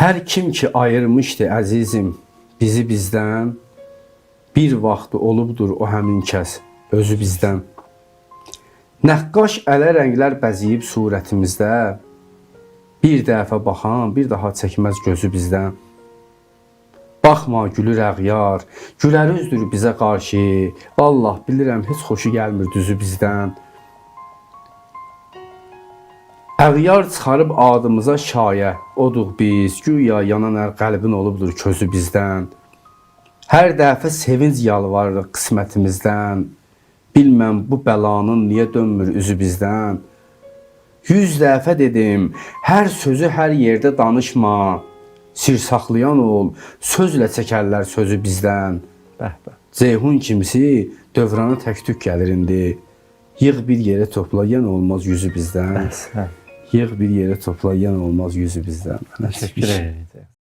Hər kim ki ayırmışdı əzizim bizi bizdən, bir vaxtı olubdur o həmin kəs özü bizdən. Nəqqaş ələ rənglər bəzəyib surətimizdə, bir dəfə baxan bir daha çəkməz gözü bizdən. Baxma gülür əğyar, gülər üzdür bizə qarşı. Vallah bilirəm heç xoşu gəlmir düzü bizdən. Əğyar çıxarıb adımıza şayə, oduq biz, güya yanan hər qəlbin olubdur közü bizdən. Hər dəfə sevinc yalvarırıq qismətimizdən. Bilməm bu bəlanın niyə dönmür üzü bizdən. 100 dəfə dedim, hər sözü hər yerdə danışma. Sir saxlayan ol, sözlə çəkərlər sözü bizdən. Bəh bəh. Ceyhun kimisi dövrana təktük gəlir indi. Yığ bir yerə topla, yenə olmaz yüzü bizdən. Əhsən. Yığ bir yerə topla, yenə olmaz yüzü bizdən. Təşəkkür edirəm.